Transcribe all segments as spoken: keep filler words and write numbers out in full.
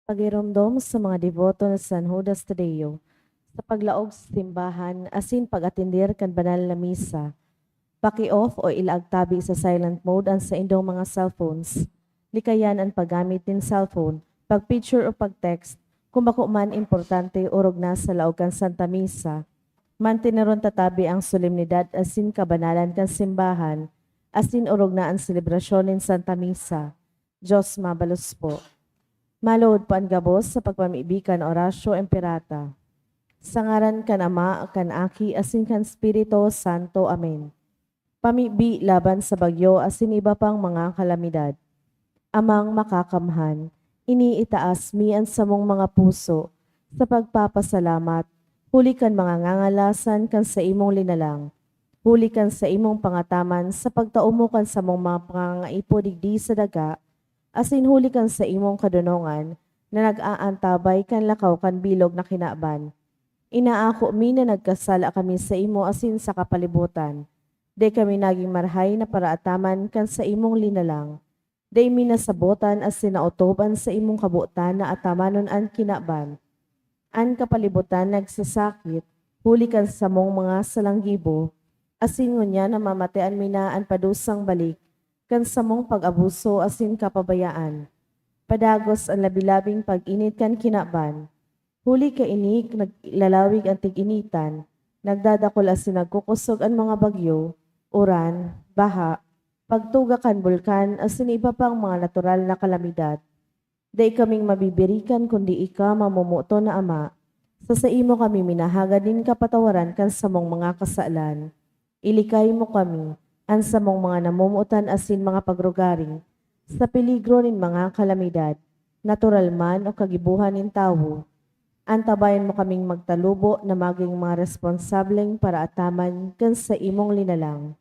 Pagiromdom sa mga deboto ni San Judas Tadeo sa paglaog sa simbahan asin pag-atender kan banal na misa. Paki-off o ilaag tabi sa silent mode an saindong mga cellphones. Likayan an paggamit nin cellphone, pag-picture o pag-text kung bako man importante orog na sa laog kan Santa Misa. Manteneron ta tabi ang solemnidad asin kabanalan kan simbahan, asin orog na an selebrasyon nin Santa Misa. Diyos mabalos po. Malood po an gabos sa pagpamibi kan Oratio Imperata. Sa ngaran kan Ama, kan Aki, asin kan Espiritu Santo. Amen. Pamibi laban sa bagyo asin iba pang mga kalamidad. Amang Makakamhan, iniitaas mi an samong mga puso sa pagpapasalamat huli kan mga ngangalasan kan saimong linalang, huli kan saimong pangataman sa pagtao mo kan samong mga pangangaipo digdi sa daga, asin huli kan saimong kadonongan na nag-aantabay kan lakaw kan bilog na kinaban. Inaako mi na nagkasala kami saimo asin sa kapalibotan. Dai kami nagin marahay na paraataman kan saimong linalang. Dai mi nasabotan asin naotob an saimong kabotan na atamanon an kinaban. An kapalibotan nagsasakit huli kan samong mga salanggibo, asin ngunyan namamatean mi na an padusang balik kan samong pag-abuso asin kapabayaan. Padagos an labi-labing pag-init kan kinaban. Huli kaini naglalawig an tig-initan, nagdadakul asin nagkukosog an mga bagyo, uran, baha, pagtuga kan bulkan asin iba pang mga natural na kalamidad. Dai kaming mabibirikan kundi ika, mamomoton na Ama. Sa saimo kami minahagad nin kapatawaran kan samong mga kasalan. Ilikay mo kami, an samong mga namomotan asin mga pagrugaring, sa peligro nin mga kalamidad, natural man o kagibohan nin tawo. Antabayan mo kaming magtalubo na magin mga responsableng paraataman kan saimong linalang,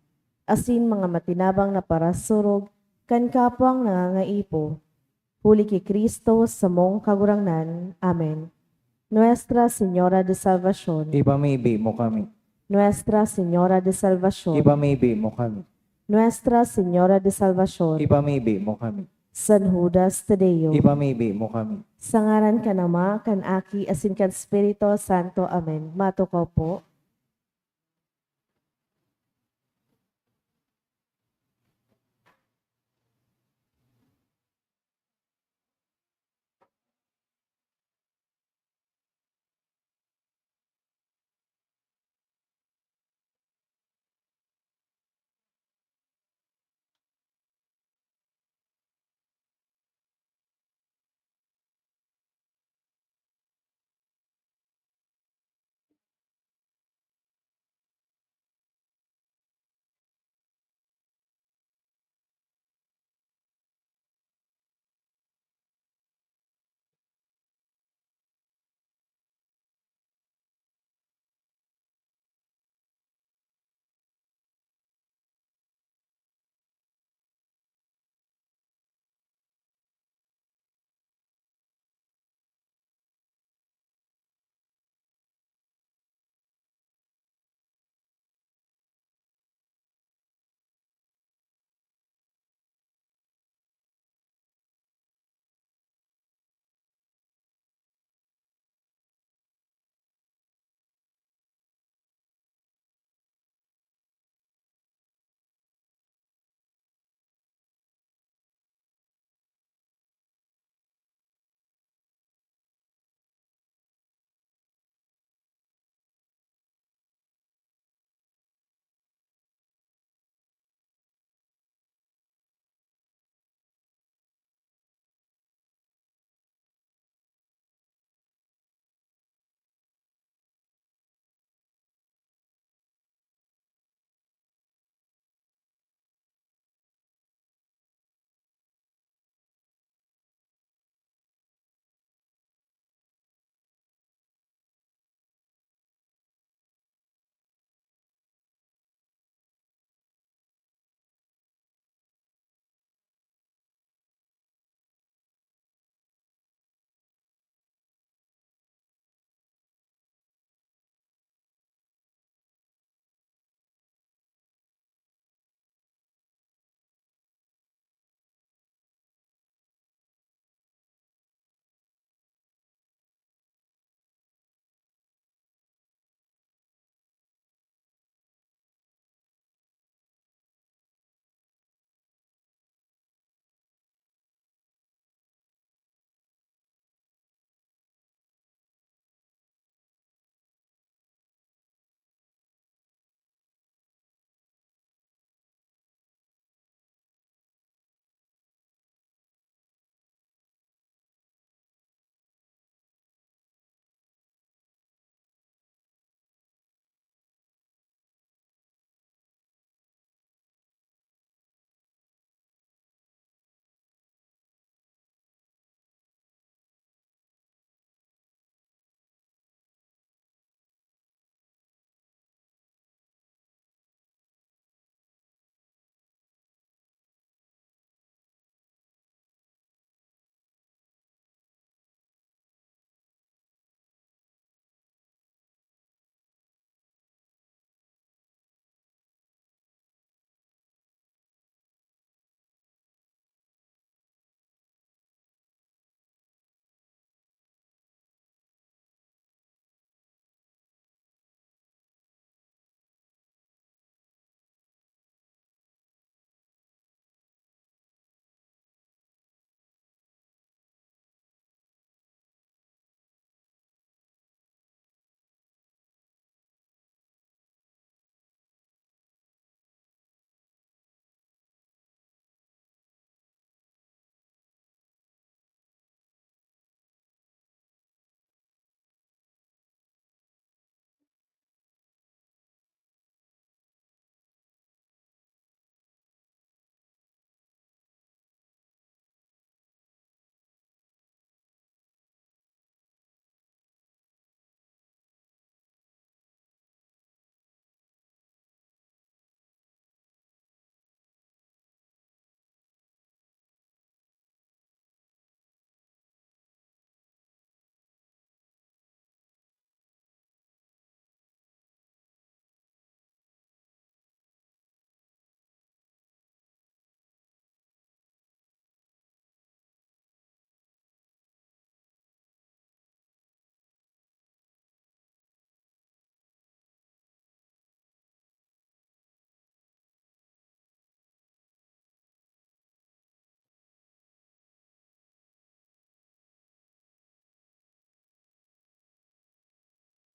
asin mga matinabang na parasurog kan kapwang nangangaipo. Huli ki Cristo, samong Kagurangnan. Amen. Nuestra Señora de Salvacion. Ipamibi mo kami. Nuestra Señora de Salvacion. Ipamibi mo kami. Nuestra Señora de Salvacion. Ipamibi mo kami. San Judas Tadeo. Ipamibi mo kami. Sa ngaran kan Ama, kan Aki, asin kan Espiritu Santo. Amen. Matukaw po.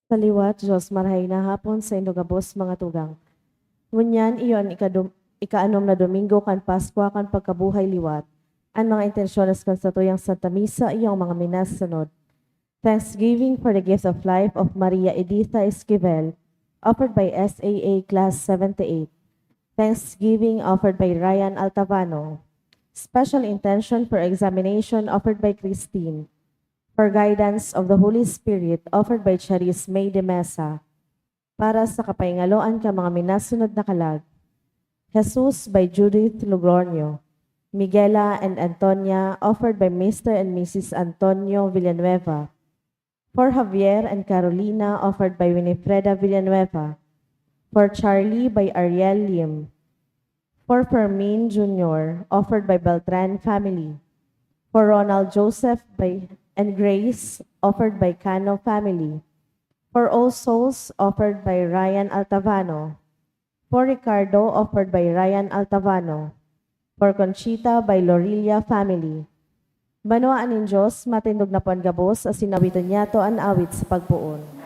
Sa liwat, Dios, marahay na hapon saindo gabos, mga tugang. Ngunyan, iyo an ikadum-, ikaanom na Domingo kan Paskwa kan pagkabuhay liwat. An mga intensyones kan satuyang Santa Misa, iyo an mga minasunod. Thanksgiving for the gift of life of Maria Editha Esquivel, offered by S A A Class seventy-eight. Thanksgiving offered by Ryan Altavano. Special intention for examination offered by Christine. For guidance of the Holy Spirit offered by Charis May de Mesa. Para sa kapaingaloan kan mga minasunod na kalag, Jesus by Judith Logroño, Miguela and Antonia offered by Mister and Missus Antonio Villanueva, for Javier and Carolina offered by Winifreda Villanueva, for Charlie by Ariel Lim, for Fermin Junior offered by Beltran family, for Ronald Joseph by, and Grace offered by Cano family, for All Souls offered by Ryan Altavano, for Ricardo offered by Ryan Altavano, for Conchita by Lorilia family. Banwaan nin Dios, matindog na po an gabos, asin awiton niyato an awit sa pagpoon.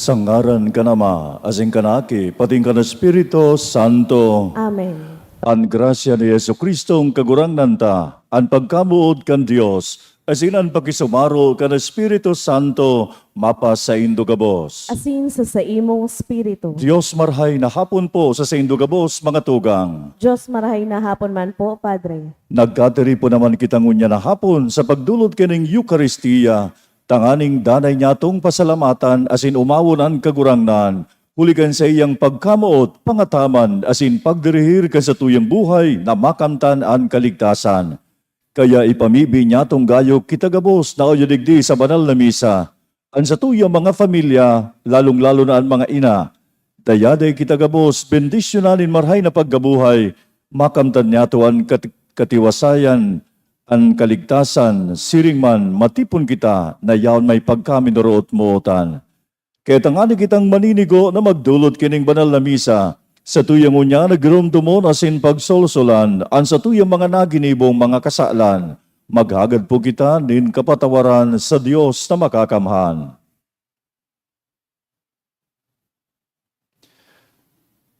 Sa ngaran kan Ama, asin kan Aki, pati kan Espiritu Santo. Amen. An grasya ni Jesu-Cristong Kagurangnan ta, an pagkamoot kan Dios, asin an pakisumaro kan Espiritu Santo, mapasaindo gabos. Asin sa saimong espiritu. Dios marahay na hapon po sa saindo gabos, mga tugang. Dios marahay na hapon man po, Padre. Nagkatiripon naman kita ngunyan na hapon sa pagdulot kaning Eukaristia, tanganing danay niyatong pasalamatan asin omawon an Kagurangnan, huli kan saiyang pagkamoot, pangataman, asin pagdirihir kan satuyang buhay na makamtan an kaligtasan. Kaya ipamibi niyatong gayo kita gabos na iyo digdi sa banal na misa, an satuyang mga pamilya, lalong-lalo na an mga ina. Dayaday kita gabos bendisyonan nin marahay na pagkabuhay, makamtan niyato an kat-, katiwasayan, an kaligtasan, siring man matipon kita na yaon may pagkaminuroot-mootan. Kaya tangani kitang maninigo na magdulot kining banal na misa, satuyang ngunyan na giromdomon asin pagsolsolan an satuyang mga naginibong mga kasalan. Maghagad po kita nin kapatawaran sa Dios na Makakamhan.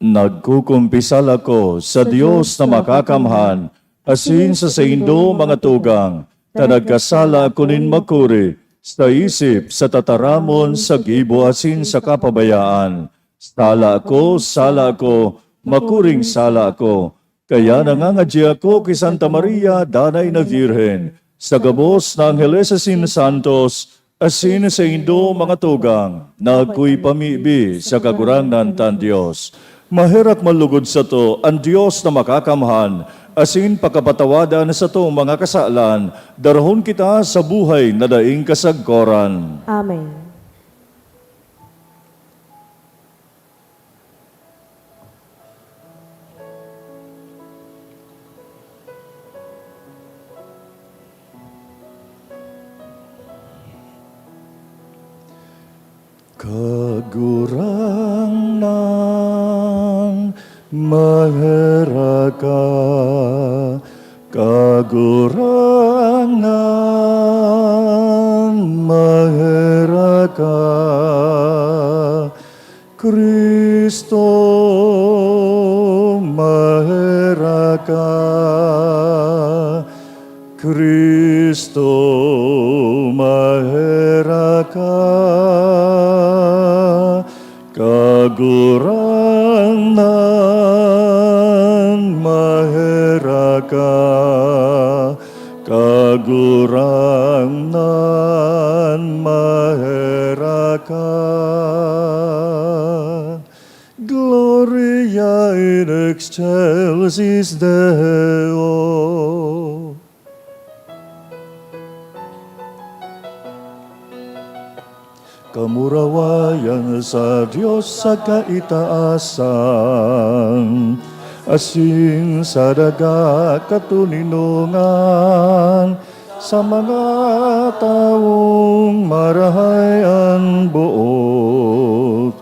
Nagkukumpisal ako sa Dios na Makakamhan, asin sa saindo, mga tugang, ta nagkasala ako nin makuri, sa isip, sa tataramon, sa gibo, asin sa kapabayaan. Sala ako, sala ako, makuring sala ako. Kaya nangangadyi ako ki Santa Maria, Danay na Birhen, sa gabos na angheles asin santos, asin saindo, mga tugang, na akoy pamibi sa Kagurangnan tang Dios. Maherak man lugod sato an Dios na Makakamhan, asin pakapatawadan an satong mga kasalan, darahon kita sa buhay na daing kasagkoran. Amen. Kagurangnan, maherak ka. Kagurangnan, maherak ka. Cristo, maherak ka. Cristo, maherak ka. Kagurangnan, maherak ka. Kagurangnan, maherak ka. Gloria in excelsis Deo. Kamurawayan sa Dios sa kaitaasan, asin sa daga katoninongan, sa mga tawong marahay an boot.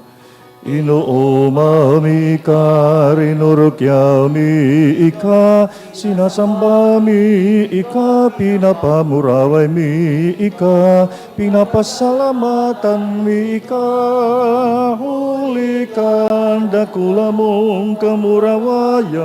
Inooma mi ika, rinurukyaw mi ika, sinasamba mi ika, pinapamuraway mi ika, pinapasalamatan mi ika, huli kan dakula mong kamurawayan.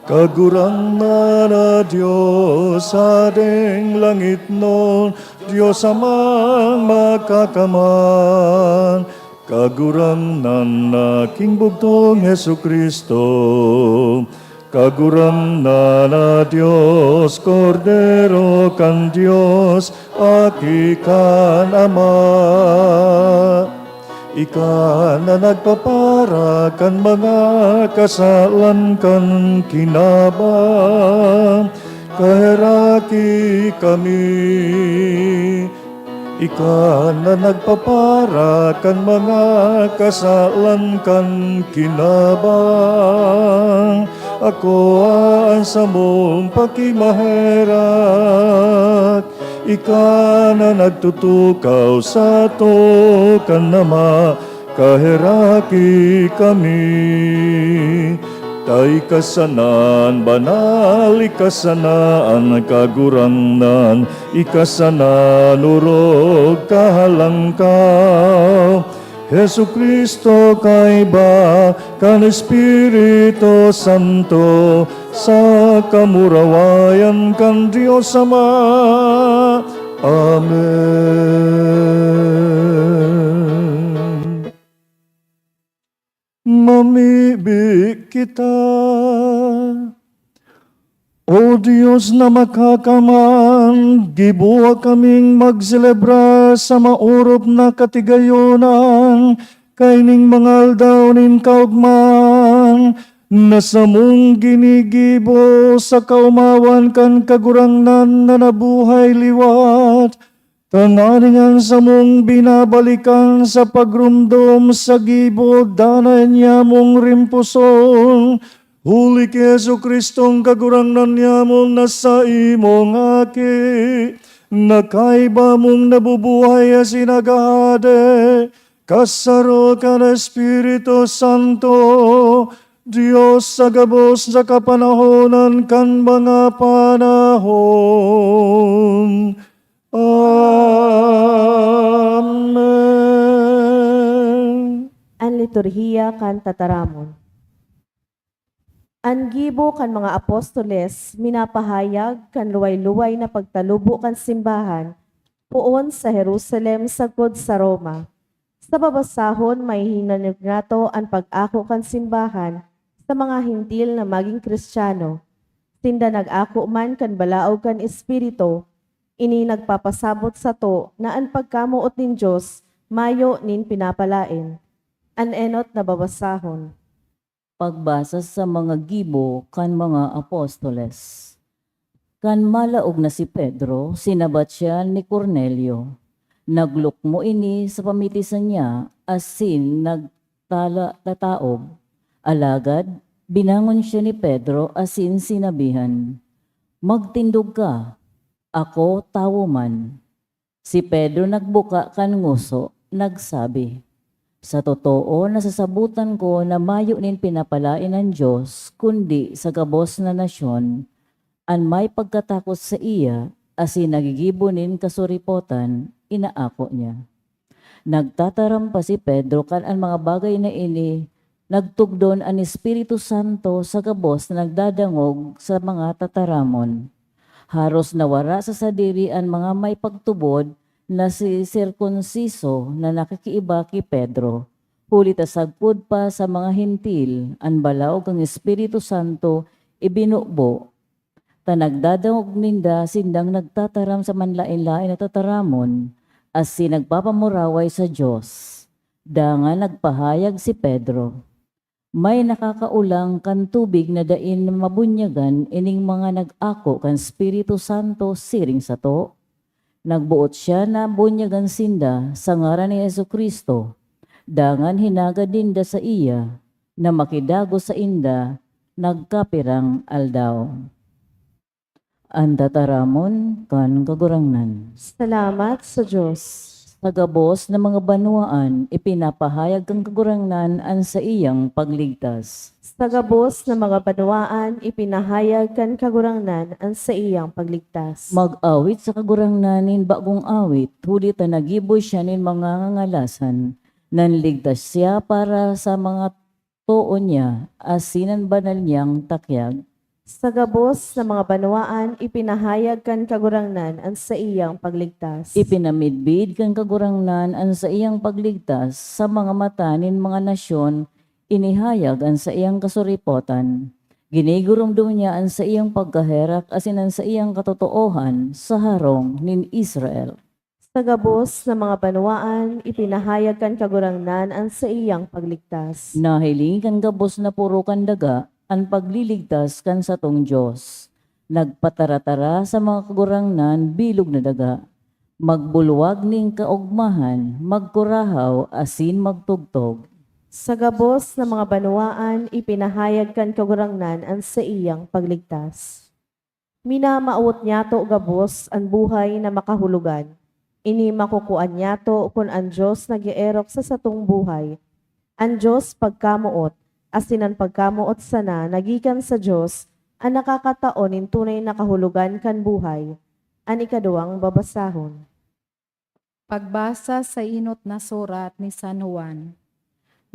Kagurangnan na Dios, Hadeng langitnon, Dios Amang Makakamhan, Kagurangnan na king bugtong Jesu-Cristo, Kagurangnan na Dios, Kordero kan Dios, Aki kan Ama. Ika na nagpapara kan mga kasalan kan kinaban, kaheraki kami. Ika na nagpapara kan mga kasalan kan kinaban, akoa an samong pakimaherak. Ika na nagtutukaw sato kan Ama, kaheraki kami. Ta ika sana an banal, ika sana an Kagurangnan, ika sana an orog kahalangkaw. Jesu-Cristo, kaiba kan Espiritu Santo, sa kamurawayan kan Dios Ama. Amen. Mamibi kita. O Dios na Makakamhan, giboha kaming magselebrar sa maorop na katigayonan kaining mga aldaw nin kaogmahan na samong ginigibo sa kaomawan kan Kagurangnan na nabuhay liwat, tanganing an samong binabalikan sa pagromdom sa gibo danay niyamong rimposon, huli ki Jesu-Cristong Kagurangnan niyamong na saimong Aki, na kaiba mong nabubuhay asin naghahade, kasaro kan Espiritu Santo, Dios sa gabos na kapanahonan kan mga panahon. Amen. An Liturhiya kan Tataramon. An gibo kan mga apostoles minapahayag kan luway-luway na pagtalubo kan simbahan poon sa Jerusalem sagkod sa Roma. Sa babasahon, mahihinanyog nato an pag-ako kan simbahan sa mga Hentil na magin Cristiano. Sinda nag-ako man kan balaog kan Espiritu, ini nagpapasabot sato na an pagkamoot nin Dios mayo nin pinapalaen. An enot na babasahon. Pagbasa sa mga gibo kan mga apostoles. Kan malaog na si Pedro, sinabat siya ni Cornelio. Naglukmo ini sa pamitisan niya asin nagtala-tataob. Alagad binangon siya ni Pedro asin sinabihan, "Magtindog ka, ako tawo man." Si Pedro nagbuka kan ngoso, nagsabi, "Sa totoo, nasasabotan ko na mayo nin pinapalaen an Dios kundi sa gabos na nasyon, an may pagkatakot saiya asin naggigibo nin kasuripotan, inaako niya." Nagtataram pa si Pedro kan an mga bagay na ini nagtugdon an Espiritu Santo sa gabos na nagdadangog sa mga tataramon. Haros nawara sa sadiri an mga may pagtubod na sisirkunsiso na nakikiiba ki Pedro, huli ta sagkod pa sa mga Hentil an balaog kan Espiritu Santo ibinubo, ta nagdadangog ninda sindang nagtataram sa manlaen-laen na tataramon asin nagpapamuraway sa Dios. Dangan nagpahayag si Pedro, May nakakaolang kan tubig na dai na mabunyagan ining mga nag-ako kan Espiritu Santo siring sato? Nagboot siya na bunyagan sinda sa ngaran ni Jesu-Cristo, dangan hinagad ninda saiya na makidagos sainda nagkapirang aldaw. An tataramon kan Kagurangnan. Salamat sa Dios. Sa gabos na mga banwaan, ipinapahayag kan Kagurangnan an saiyang pagligtas. Sa gabos na mga banwaan, ipinahayag kan Kagurangnan an saiyang pagligtas. Mag-awit sa Kagurangnan nin bagong awit, huli ta nagibo siya nin mga ngangalasan. Nanligtas siya para sa mga too niya, asin an banal niyang takyag. Sa gabos na mga banwaan, ipinahayag kan Kagurangnan an saiyang pagligtas. Ipinamidbid kan Kagurangnan an saiyang pagligtas sa mga mata nin mga nasyon, inihayag an saiyang kasuripotan. Ginigurumdom niya an saiyang pagkaherak asin an saiyang katotoohan sa harong nin Israel. Sa gabos na mga banwaan, ipinahayag kan Kagurangnan an saiyang pagligtas. Nahiling kan gabos na poro kan daga an pagliligtas kan satong Dios. Nagpataratara sa mga kagurangnan bilog na daga. Magbulwag nin kaogmahan, magkurahaw, asin magtugtog. Sa gabos na mga banwaan, ipinahayag kan Kagurangnan an saiyang pagligtas. Minamawot niyato gabos an buhay na makahulogan. Ini makukuan niyato kun an Dios nag-eerok sa satong buhay. An Dios pagkamoot, asin an pagkamoot sana na gikan sa Dios an nakakatao nin tunay na kahulogan kan buhay. An ikaduwang babasahon. Pagbasa sa enot na surat ni San Juan.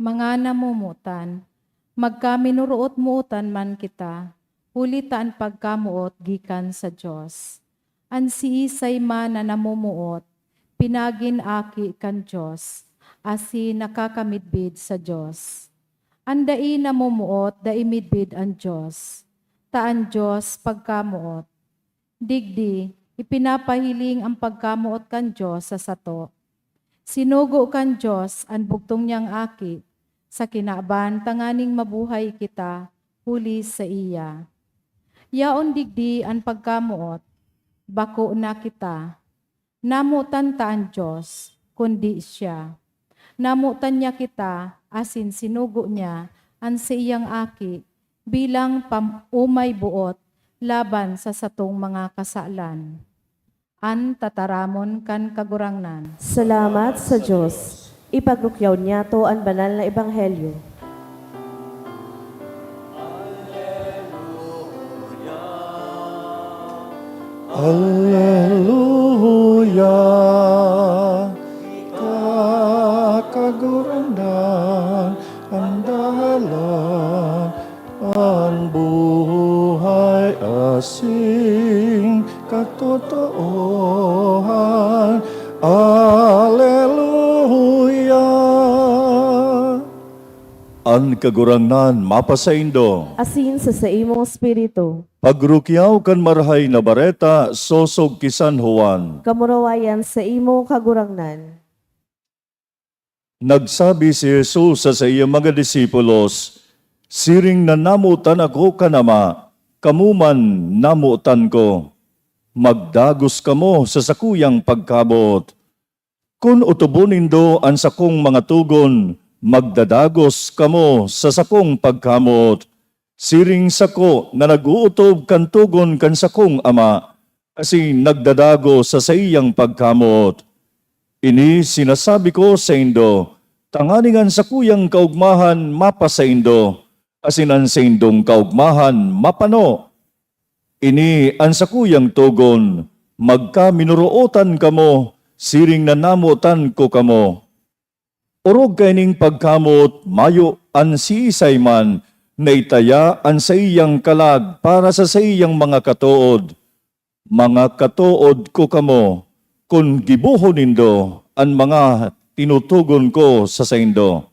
Mga namomotan, magkaminoroot-mootan man kita, huli ta an pagkamoot gikan sa Dios. An siisay man na namomoot, pinagin aki kan Dios, asin nakakamidbid sa Dios. An dai namomoot, dai midbid an Dios, ta an Dios pagkamoot. Digdi, ipinapahiling an pagkamoot kan Dios sa sato. Sinugo kan Dios an bugtong niyang Aki sa kinaban tanganing mabuhay kita huli saiya. Yaon digdi an pagkamoot, bako na kita. Namotan ta an Dios, kundi siya. Namotan niya kita, asin sinugo niya an saiyang Aki bilang pam-, umay boot laban sa satong mga kasalan. An tataramon kan Kagurangnan. Salamat sa Dios. Ipagrukyaw niyato an banal na ebanghelyo. Aleluya, ika, Kagurangnan, an dalan, an buhay asin katotoohan. Aleluya! An Kagurangnan mapasaindo. Asin sa saimong espiritu. Pagrukyaw kan Marahay na Bareta sosog ki San Juan. Kamurawayan saimo, Kagurangnan. Nagsabi si Jesus sa saiyang mga disipulos, "Siring na namotan ako kan Ama, kamo man namotan ko. Magdagos kamo sa sakuyang pagkamoot. Kun otobon nindo an sakong mga togon, magdadagos kamo sa sakong pagkamoot. Siring sako na nag-ootob kan togon kan sakong Ama, asin nagdadagos sa saiyang pagkamoot. Ini sinasabi ko saindo, tanganing an sakuyang kaogmahan mapasaindo, asin an saindong kaogmahan mapano. Ini an sakuyang togon, magkaminorotan kamo, siring na namotan ko kamo." Orog kaining pagkamoot, mayo an siisay man na itaya an saiyang kalag para sa saiyang mga katood. Mga katood ko kamo, kun gibohon nindo an mga tinutugon ko sa saindo.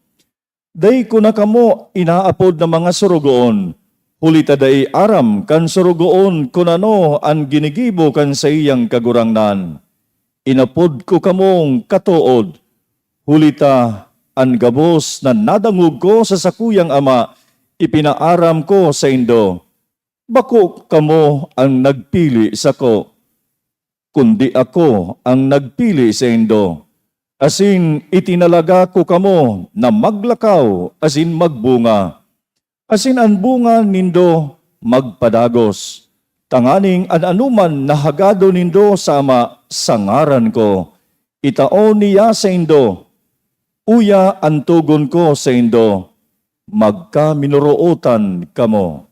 Dai ko na kamo inaapod na mga sorogoon, huli ta dai aram kan sorogoon kun ano an ginigibo kan saiyang kagurangnan. Inapod ko kamong katood, huli ta an gabos na nadangog ko sa sakuyang Ama, Ipinaaram ko saindo, bako kamo an nagpili sako, kundi ako an nagpili saindo, asin itinalaga ko kamo na maglakaw asin magbunga, asin an bunga nindo magpadagos, tanganing an anoman na hagadon nindo sa Ama sa ngaran ko, itao niya saindo. Uya an togon ko saindo, magkaminorootan kamo.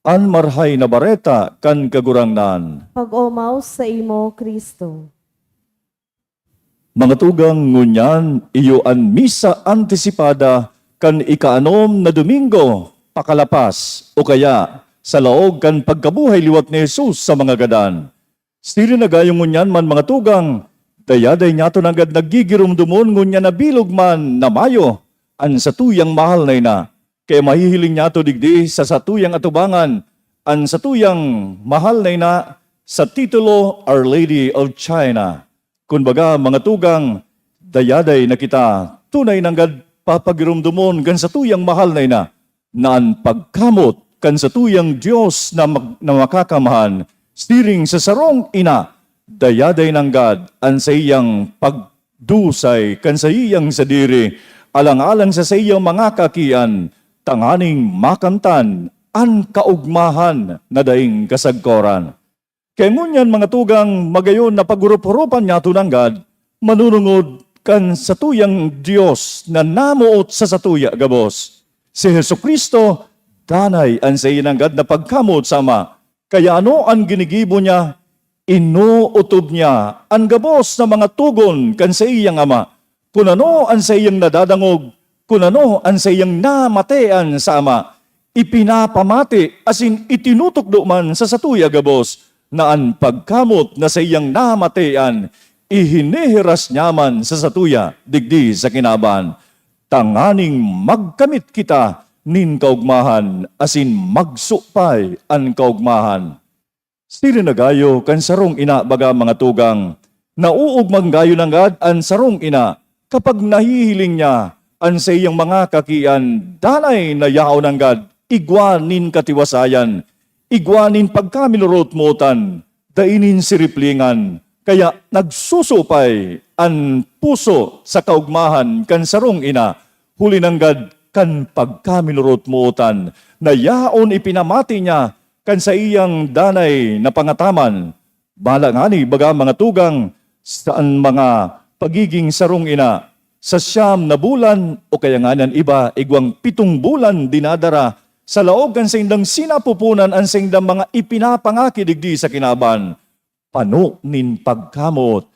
An Marahay na Bareta kan Kagurangnan. Pag-omaw saimo, Cristo. Mga tugang, ngunyan iyo an misa antisipada kan ikaanom na Domingo pakalapas, o kaya sa laog kan pagkabuhay liwat ni Jesus sa mga gadan. Siring na gayo ngunyan man, mga tugang, dayaday niyato nanggad nagigiromdomon ngunyan na bilog man na mayo an satuyang mahal na ina. Kaya mahihiling niyato digdi sa satuyang atubangan an satuyang mahal na ina sa titulo Our Lady of China. Kun baga, mga tugang, dayaday na kita tunay nanggad papagiromdomon kan satuyang mahal na ina, na an pagkamot kan satuyang Dios na mag-, na makakamahan, siring sa sarong ina, dayaday nanggad an saiyang pagdusay kan saiyang sadiri, alang-alang sa saiyang mga kakian, tanganing makamtan an kaogmahan na daing kasagkoran. Kaya ngunyan, mga tugang, magayon na pag-urop-uropan niyato nanggad, manunungod kan satuyang Dios na namoot sa satuya gabos. Si Jesu-Cristo, danay an saiya nanggad na pagkamoot sa Ama. Kaya ano an ginigibo niya? Inootob niya an gabos na mga togon kan saiyang Ama. Kun ano an saiyang nadadangog, kun ano an saiyang namatean sa Ama, ipinapamati asin itinutukdo man sa satuya gabos na an pagkamot na saiyang namatean, ihinihiras niya man sa satuya digdi sa kinaban, tanganing magkamit kita nin kaogmahan asin magsupay an kaogmahan. Siring na gayo kan sarong ina, baga, mga tugang, nauugma gayo nanggad an sarong ina kapag nahihiling niya an saiyang mga kakian danay na yaon nanggad igwa nin katiwasayan, igwa nin pagkaminurot-motan, dai nin siriplingan. Kaya nagsusupay an puso sa kaogmahan kan sarong ina, huli nanggad kan pagkaminurot-motan na yaon ipinamati niya kan saiyang danay na pangataman. Bala ngani, baga, mga tugang, sa an mga pagiging sarong ina, sa siyam na bulan o kaya ngani an iba, igwang pitong bulan dinadara sa laog kan saindang sinapupunan an saindang mga ipinapangaki digdi sa kinaban. Pano nin pagkamoot,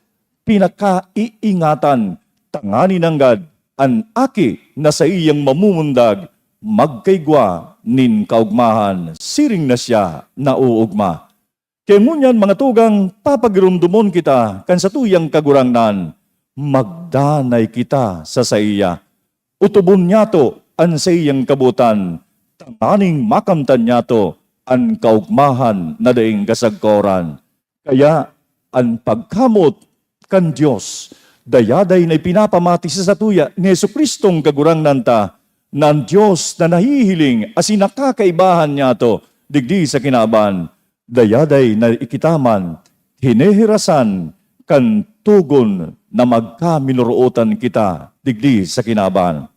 pinakaiingatan, tanganing nanggad an aki na saiyang mamumundag magkaigwa nin kaogmahan, siring na siya nauugma. Kaya ngunyan, mga tugang, papagiromdomon kita kan satuyang Kagurangnan, magdanay kita sa saiya. Otobon niyato an saiyang kabotan, tanganing makamtan niyato an kaogmahan na daing kasagkoran. Kaya an pagkamot kan Dios, dayaday na ipinapamati sa satuya ni Jesu-Cristong Kagurangnan ta, na an Dios na nahihiling asin nakakaibahan niyato digdi sa kinaban, dayaday na ikitaman, hinihirasan kan togon na magkaminorootan kita digdi sa kinaban.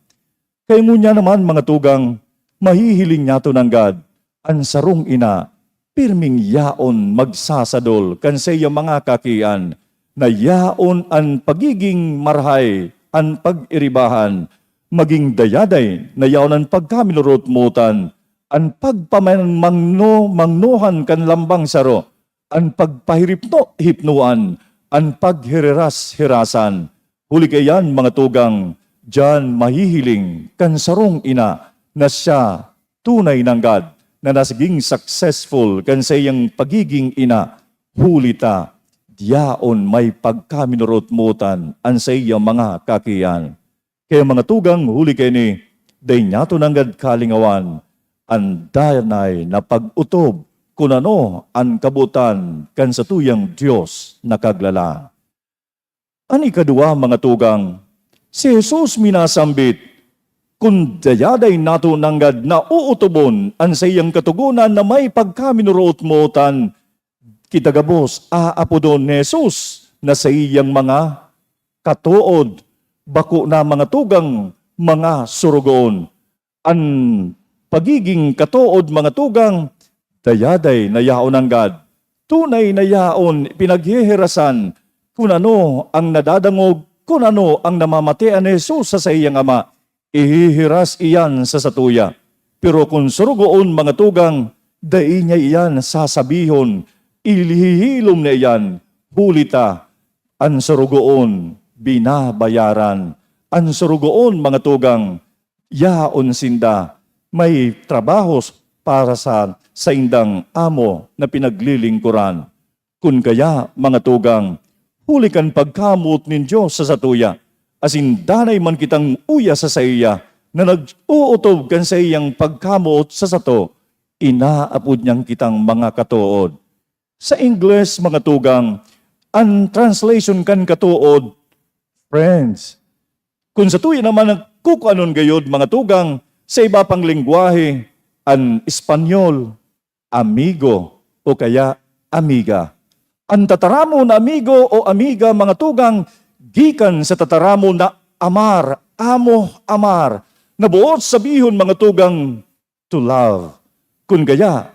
Kaya ngunyan naman, mga tugang, mahihiling niyato nanggad an sarong ina, pirming yaon magsasadol kan saiyang mga kakian, na yaon an pagiging marahay, an pag-iribahan, maging dayaday na yaon an pagkaminurot-motan, an pagpamangno-mangnohan kan lambang saro, an pagpahiripno-hipnoan, an paghiriras-hirasan. Huli kaiyan, mga tugang, diyan mahihiling kan sarong ina na siya tunay nanggad na naging successful kan saiyang pagiging ina, huli ta diyaon may pagkaminorot-motan an saiyang mga kakian. Kaya, mga tugang, huli kaini, dai niyato nanggad kalingawan an danay na pag-otob kun ano an kabotan kan satuyang Dios na Kaglalang. An ikaduwa, mga tugang, si Jesus minasambit, Kun dayaday nato nanggad na uutubon an saiyang katogonan na may pagkaminoroot-mootan, kita gabos aapodon ni Jesus na saiyang mga katood, bako na mga tugang, mga sorogoon. An pagiging katood, mga tugang, dayaday na yaon nanggad. Tunay na yaon pinagheherasan kun ano ang nadadangog, kun ano ang namamatean ni Jesus sa saiyang Ama. Ihihiras iyan sa satuya. Pero kun sorogoon, mga tugang, dai niya iyan sasabihon, ihihilom niya iyan, huli ta an sorogoon binabayaran. An sorogoon, mga tugang, yaon sinda, may trabahos para sa saindang amo na pinaglilingkoran. Kun kaya, mga tugang, huli kan pagkamoot nin Dios sa satuya, asin danay man kitang uya sa saiya na nag-ootob kan saiyang pagkamoot sa sato, inaapod niyang kitang mga katood. Sa Ingles, mga tugang, an translation kan katood, friends. Kun satuya naman ang kukuanon gayod, mga tugang, sa iba pang lengwahe, an Espanyol, amigo o kaya amiga. An tataramon na amigo o amiga, mga tugang, gikan sa tataramon na amar, amo, amar, na boot sabihon, mga tugang, to love. Kun kaya,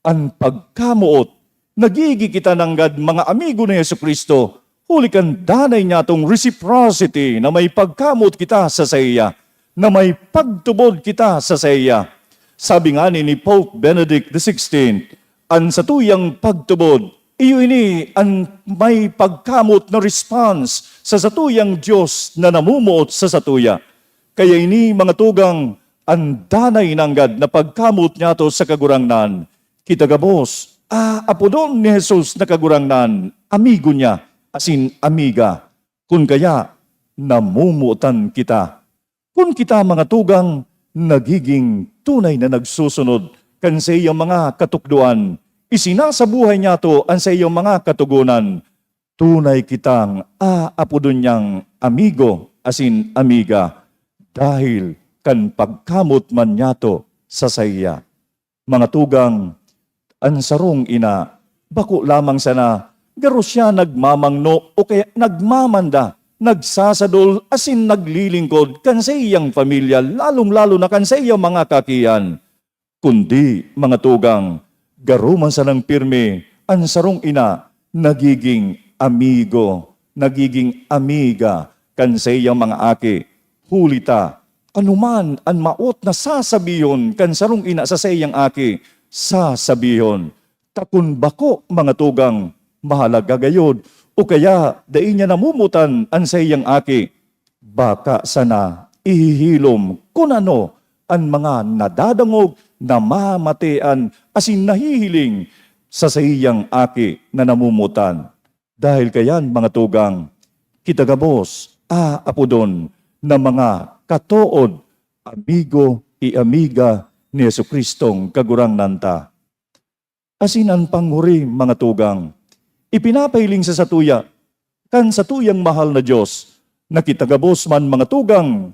an pagkamoot, nagigi kita nanggad mga amigo ni Jesu-Cristo, huli kan danay niyatong reciprocity na may pagkamoot kita sa saiya, na may pagtubod kita sa saiya. Sabi ngani ni Pope Benedict the sixteenth, an satuyang pagtubod, iyo ini an may pagkamoot na response sa satuyang Dios na namomoot sa satuya. Kaya ini, mga tugang, an danay nanggad na pagkamoot niyato sa Kagurangnan. Kita gabos, aapodon ni Jesus na Kagurangnan, amigo niya, asin amiga. Kun kaya, namomotan kita. Kun kita, mga tugang, nagiging tunay na nagsusunod kan saiyang mga katukdoan, isinasabuhay niyato an saiyang mga katogonan, tunay kitang aapodon niyang amigo asin amiga dahil kan pagkamoot man niyato sa saiya. Mga tugang, an sarong ina, bako lamang sana garo siya nagmamangno o kaya nagmamanda, nagsasadol asin naglilingkod kan saiyang pamilya, lalong-lalo na kan saiyang mga kakian. Kundi, mga tugang, garo man sanang pirmi an sarong ina, nagiging amigo, nagiging amiga kan saiyang mga aki. Huli ta, anoman an mawot na sasabihon kan sarong ina sa saiyang aki, sasabihon. Ta kun bako, mga tugang, mahalaga gayod, o kaya dai niya namomotan an saiyang aki, baka sana ihihilom kun ano an mga nadadangog, namamatean, asin nahihiling sa saiyang aki na namomotan. Dahil kayan, mga tugang, kita gabos aapodon na mga katood, amigo y amiga ni Jesu-Cristong Kagurangnan ta. Asin an panghuri, mga tugang, ipinapahiling sa satuya kan satuyang mahal na Dios, na kita gabos man, mga tugang,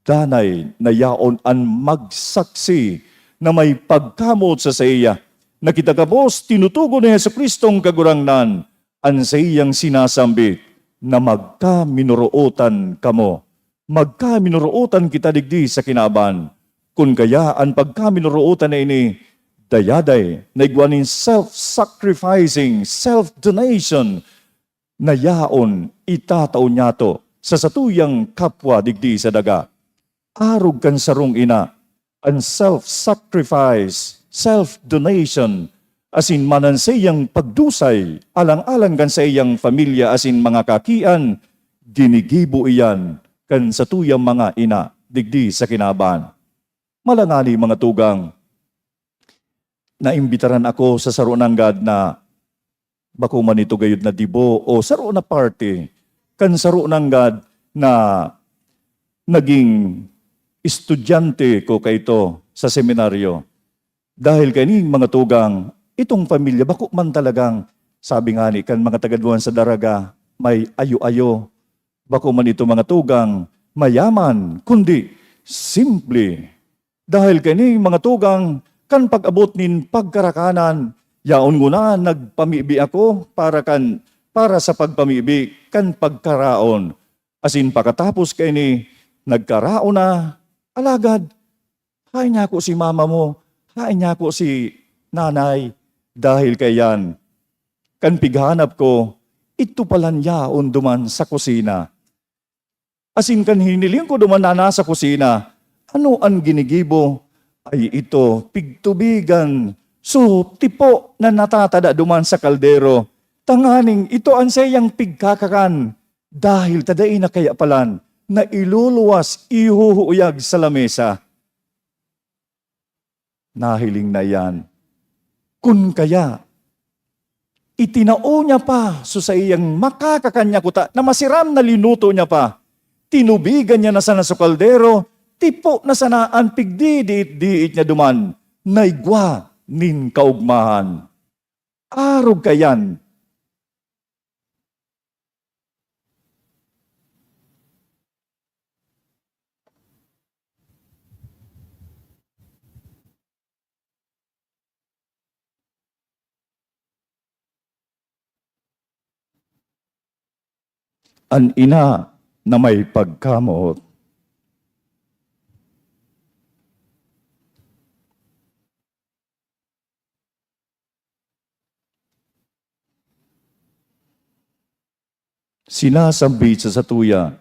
danay na yaon an magsaksi na may pagkamoot sa saiya, na kita gabos tinutugon ni Jesu-Cristong Kagurangnan, an saiyang sinasambit na magkaminorootan kamo. Magkaminorootan kita digdi sa kinaban. Kun kaya an pagkaminorootan na ini, dayaday na igwa nin self-sacrificing, self-donation, na yaon itatao niyato sa satuyang kapwa digdi sa daga. Arog kan sarong ina, an self-sacrifice, self-donation, asin man an saiyang pagdusay alang-alang kan saiyang pamilya asin mga kakian, ginigibo iyan kan satuyang mga ina digdi sa kinaban. Malangani, mga tugang, naimbitaran ako sa saro nanggad na, bako man ito gayod na debo o saro na parte kan saro nanggad na naging estudyante ko kaito sa seminaryo. Dahil kaining mga tugang, itong pamilya bako man talagang, sabi ngani kan mga taga duwan sa Daraga, may ayo-ayo. Bako man ito, mga tugang, mayaman, kundi simple. Dahil kaini, mga tugang, kan pag-abot nin pagkarakanan, yaon ngona nagpamibi ako para kan, para sa pagpamibi kan pagkaraon. Asin pakatapos kaini, nagkaraon na, alagad, haen niya ako si mama mo, haen niya ako si nanay, dahil kaiyan, kan pighanap ko, idto palan yaon duman sa kusina. Asin kan hiniling ko duman na nasa kusina, ano an ginigibo? Ay ito, pigtubigan. So, tipo na natatada duman sa kaldero, tanganing ito an saiyang pigkakakan, dahil ta dai na kaya palan na iluluwas, ihuhuyag sa lamesa. Nahiling na iyan. Kun kaya, itinao niya pa so saiyang makakakan niya kuta na masiram na linuto niya pa. Tinubigan niya na sana sa kaldero, tipo na sana an pigdidiit-diit niya duman na igwa nin kaogmahan. Arog kaiyan, an ina na may pagkamoot. Sinasambit sa satuya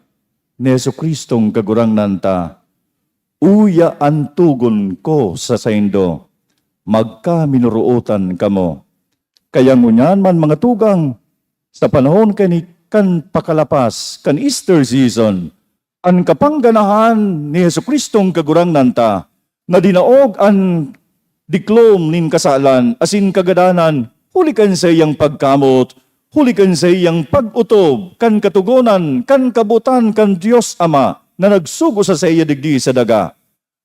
ni Jesu-Cristong Kagurangnan ta, "Uya an togon ko sa saindo, magkaminorootan kamo." Kaya ngunyan man, mga tugang, sa panahon kani kan pakalapas kan Easter season, an kapangganahan ni Jesu-Cristong Kagurangnan ta, na dinaog an diklom nin kasalan asin kagadanan huli kan saiyang pagkamot, huli kan saiyang pag-otob kan Katogonan kan kabotan kan Dios Ama na nagsugo sa saiya digdi sa daga.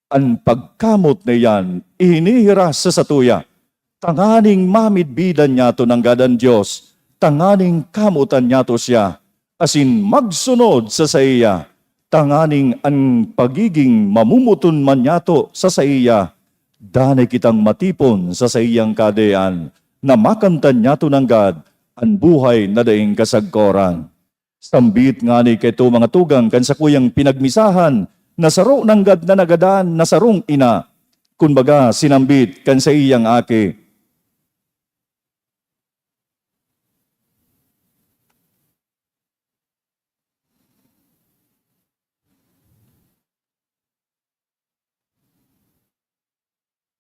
An pagkamot na iyan ihinihiras sa satuya, tanganing mamidbidan niyato nanggad an Dios, tanganing kamotan niyato siya, asin magsunod sa saiya, tanganing an pagiging mamomoton man niyato sa saiya, danay kitang matipon sa saiyang kahadean, na makamtan niyato nanggad an buhay na daing kasagkoran. Sambit ngani kaito, mga tugang, kan sakuyang pinagmisahan na saro nanggad na nagadan na sarong ina, kun baga, sinambit kan saiyang aki.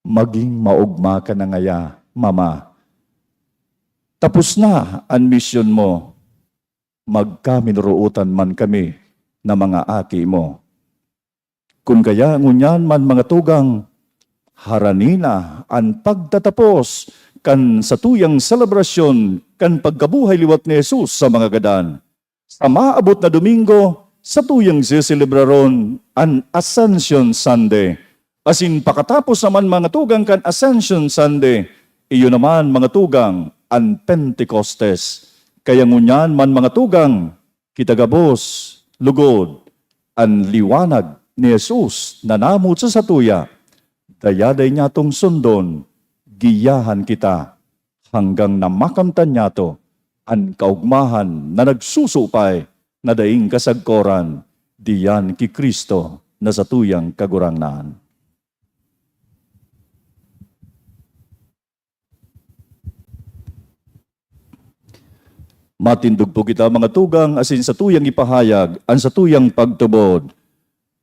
Maging maogma ka na ngaya, Mama. Tapos na an misyon mo. Magkaminorootan man kami na mga aki mo. Kun kaya ngunyan man, mga tugang, harani na an pagtatapos kan satuyang selebrasyon kan pagkabuhay liwat ni Jesus sa mga gadan. Sa maabot na Domingo, satuyang seselebraron an Ascension Sunday. Asin pakatapos naman, mga tugang, kan Ascension Sunday, iyo naman, mga tugang, an Pentecostes. Kaya ngunyan man, mga tugang, kita gabos, lugod, an liwanag ni Jesus na namot sa satuya, dayaday niyatong sundon, giyahan kita, hanggang na makamtan niyato an kaogmahan na nagsusupay na daing kasagkoran diyan ki Cristo na satuyang Kagurangnan. Matindog po kita, mga tugang, asin satuyang ipahayag an satuyang pagtubod.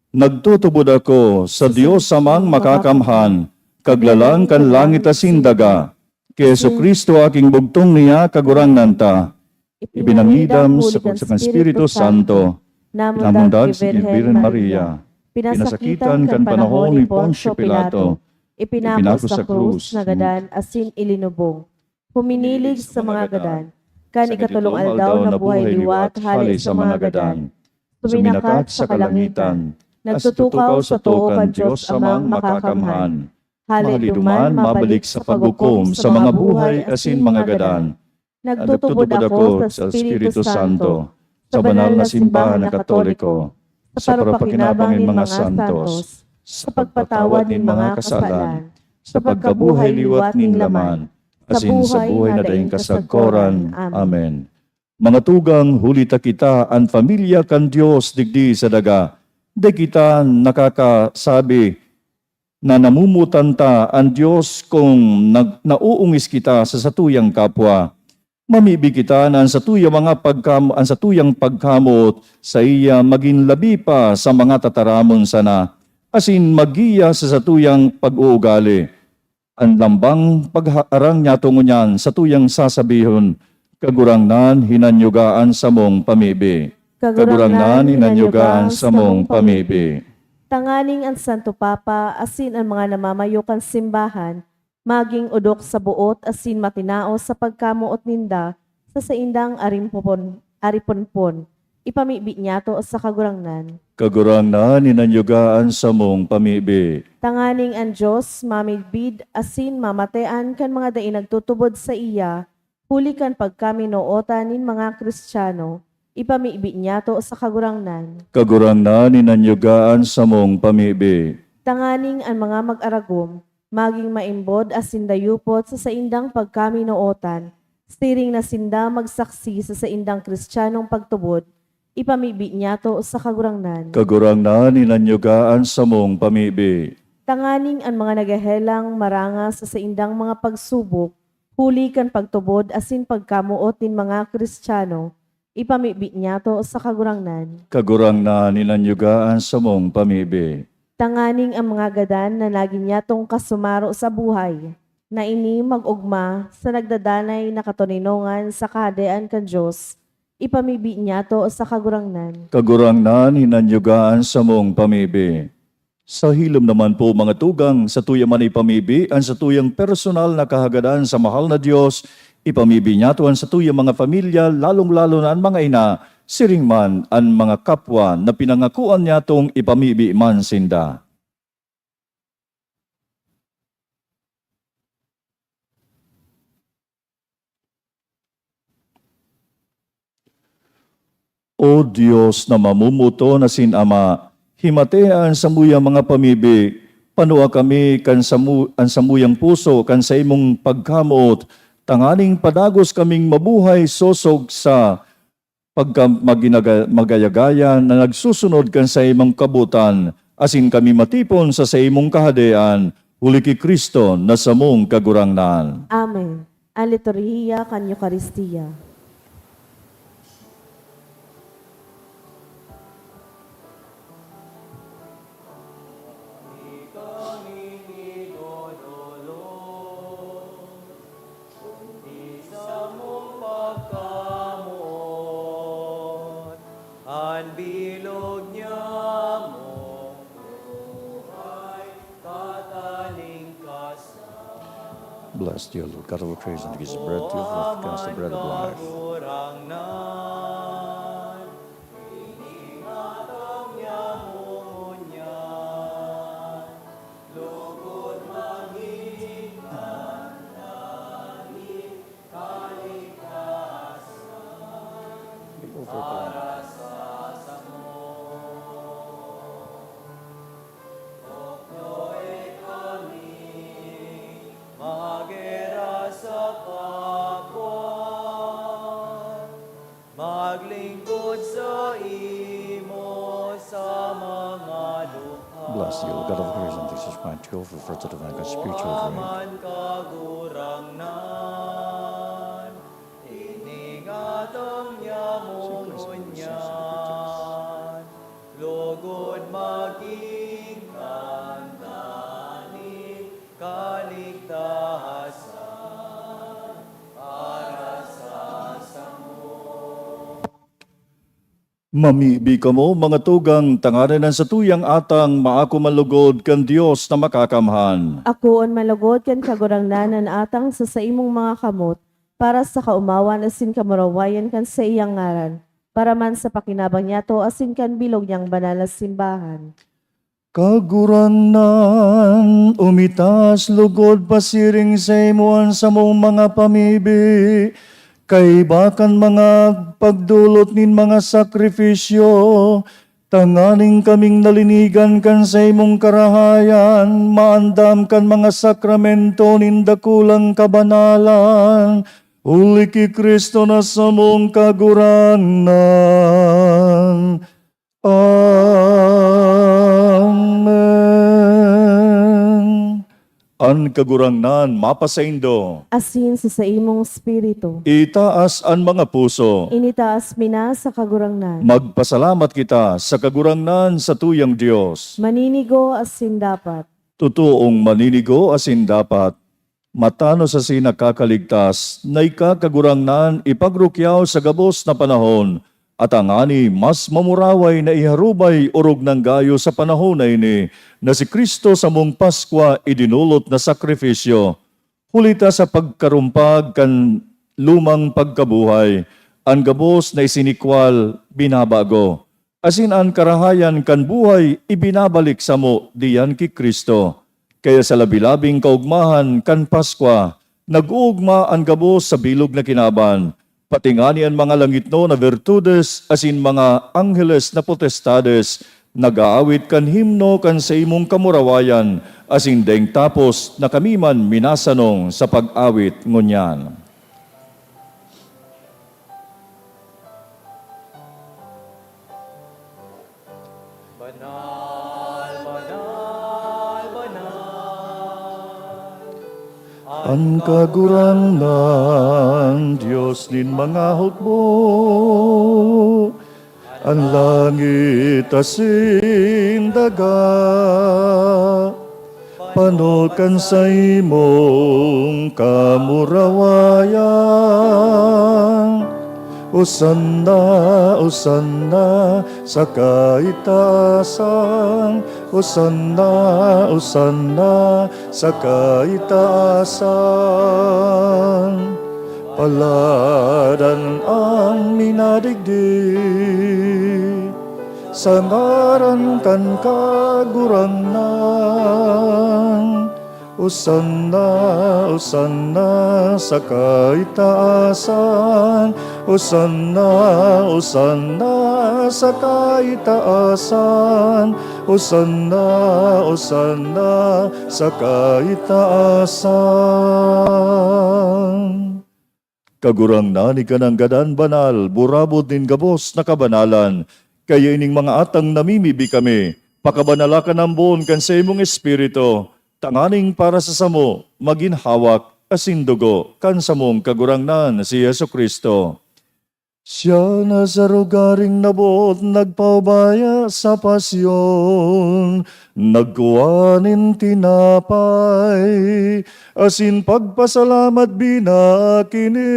Nagtutubod ako sa Dios Amang Makakamhan, Kaglalang kan langit asin daga, ki Jesu-Cristo, aking bugtong niya, Kagurangnan ta, ipinangidam sa, sa kan Espiritu Santo, pinamundag ki Birhen Maria, pinasakitan kan panahon ni Poncio Pilato, ipinako sa krus, nagadan asin ilinubong. Huminilig sa mga gadan, kan ikatolong aldaw nabuhay liwat hale sa mga gadan. Suminakat sa kalangitan, nagtutukaw sa too kan Dios Amang Makakamhan. Hale duman mabalik sa paghukom sa mga buhay asin mga gadan. Nagtutubod ako sa Espiritu Santo, sa banal na simbahan na Katoliko, sa parapakinabang nin mga santos, sa pagpatawad nin mga kasalan, sa pagkabuhay liwat nin laman, asin sa buhay na daing kasagkoran. Amen. Mga tugang, huli ta kita an pamilya kan Dios digdi sa daga, dai kita nakakasabi na namomotan ta an Dios kun nag-, nauungis kita sa satuyang kapwa. Mamibi kita na an satuyang mga pagkam-, an satuyang pagkamoot saiya magin labi pa sa mga tataramon sana, asin maggiya sa satuyang pag-uugali. An lambang pagharang niyato ngunyan satuyang sasabihon, "Kagurangnan, hinanyuga an samong pamibi." Kagurangnan, hinanyuga an samong pamibi. Tanganing an Santo Papa asin an mga namamayo kan simbahan magin odok sa boot asin matinao sa pagkamoot ninda sa saindang arimpopon-, ariponpon. Ipamibi niyato sa Kagurangnan. Kagurangnan, hinanyuga an samong pamibi. Tanganing an Dios mamidbid asin mamatean kan mga dai nagtutubod saiya, huli kan pagkaminootan nin mga Cristiano, ipamibi niyato sa Kagurangnan. Kagurangnan, hinanyuga an samong pamibi. Tanganing an mga mag-aragom magin maimbod asin dayupot sa saindang pagkaminootan, siring na sinda magsaksi sa saindang Cristianong pagtubod, ipamibi niyato sa Kagurangnan. Kagurangnan, hinanyuga an samong pamibi. Tanganing an mga naghehelang maranga sa saindang mga pagsubok, huli kan pagtubod asin pagkamoot nin mga Cristiano, ipamibi niyato sa Kagurangnan. Kagurangnan, hinanyuga an samong pamibi. Tanganing an mga gadan na nagin niyatong kasumaro sa buhay, na ini mag-ogma sa nagdadanay na katoninongan sa Kahadean kan Dios, ipamibi niyato sa Kagurangnan. Kagurangnan, hinanyuga an samong pamibi. Sa hilom naman po, mga tugang, satuya man ipamibi an satuyang personal na kahagadan sa mahal na Dios, ipamibi niyato an satuyang mga pamilya, lalong-lalo na an mga ina, siring man an mga kapwa na pinangakoan niyatong ipamibi man sinda. O Dios na mamumuton asin Ama, himatea an samuyang mga pamibi, panua kami kan samu-, an samuyang puso kan saimong pagkamoot, tanganing padagos kaming mabuhay sosog sa pagka-, maginaga-, magayagaya na nagsusunod kan saimong kabotan, asin kami matipon sa saimong Kahadean, huli ki Cristo na samong Kagurangnan. Amen. An liturhiya kan Eukaristia. An bilog niya mong buhay, katalingkasan. Bless, dear Lord, God of all creation, that gives bread to you, for cast the bread of life. Maglingkod saimo sa mga dukha. Bless you, O God of creation, Jesus Christ, who offered for the divine God spiritual drink. Kagurangnan, iningatang niya mo ngunyan, lugod magin kanta nin kaligtasan para sa samo. Mamibi kamo, mga tugang, tanganing an satuyang atang maako man lugod kan Dios na Makakamhan. Akoon man lugod kan Kagurangnan an atang sa saimong mga kamot, para sa kaomawan asin kamurawayan kan saiyang ngaran, para man sa pakinabang niyato asin kan bilog niyang banal na simbahan. Kagurangnan, umitaas lugod pasiring saimo an samong mga pamibi, kaiba kan mga pagdolot nin mga sakrifisyo, Tanganing kaming nalinigan kan saimong karahayan, maandam kan mga sakramento nin dakulang kabanalan, huli ki Cristo na samong Kagurangnan. Amen. An Kagurangnan mapasaindo. Asin sa saimong espiritu. Itaas an mga puso. Initaas mi na sa Kagurangnan. Magpasalamat kita sa Kagurangnan, satuyang Dios. Maninigo asin dapat. Totoong maninigo asin dapat. Matanos asin nakakaligtas na ika, Kagurangnan, ipagrukyaw sa gabos na panahon, at tangani mas mamuraway na iharubay orog nang gayo sa panahon na ini, na si Cristo samong Paskwa idinolot na sakrifisyo. Huli ta sa pagkarumpag kan lumang pagkabuhay, an gabos na isinikwal binabago, asin an karahayan kan buhay ibinabalik samo diyan ki Cristo. Kaya sa labi-labing kaogmahan kan Paskwa, nag-oogma an gabos sa bilog na kinaban, pati ngani an mga langitnon na bertudes asin mga angheles na potestades nag-aawit kan himno kan saimong kamurawayan, asin daing tapos na kami man minasanong sa pag-awit ngunyan. Banal, banal, banal. An Kagurangnan, Dios nin mga hukbo, an langit asin daga, pano kan saimong kamurawayan. Hosanna, Hosanna sa kaitaasan. Hosanna, Hosanna sa kaitaasan. Paladan an minadigdi sa ngaran kan Kagurangnan. Hosanna, Hosanna sa kaitaasan. Hosanna, Hosanna sa kaitaasan. Hosanna, Hosanna sa kaitaasan. Kagurangnan, ika nanggad an banal, burabod nin gabos na kabanalan. Kaya ining mga atang namimibi kami, pakabanala ka nambon kan saimong Espiritu, tanganing para sa samo magin hawak asin dugo kan samong Kagurangnan, si Jesu-Cristo. Siya na sa rogaring nabot nagpaubaya sa pasyon, nagkua nin tinapay, asin pagpasalamat, binaki ini,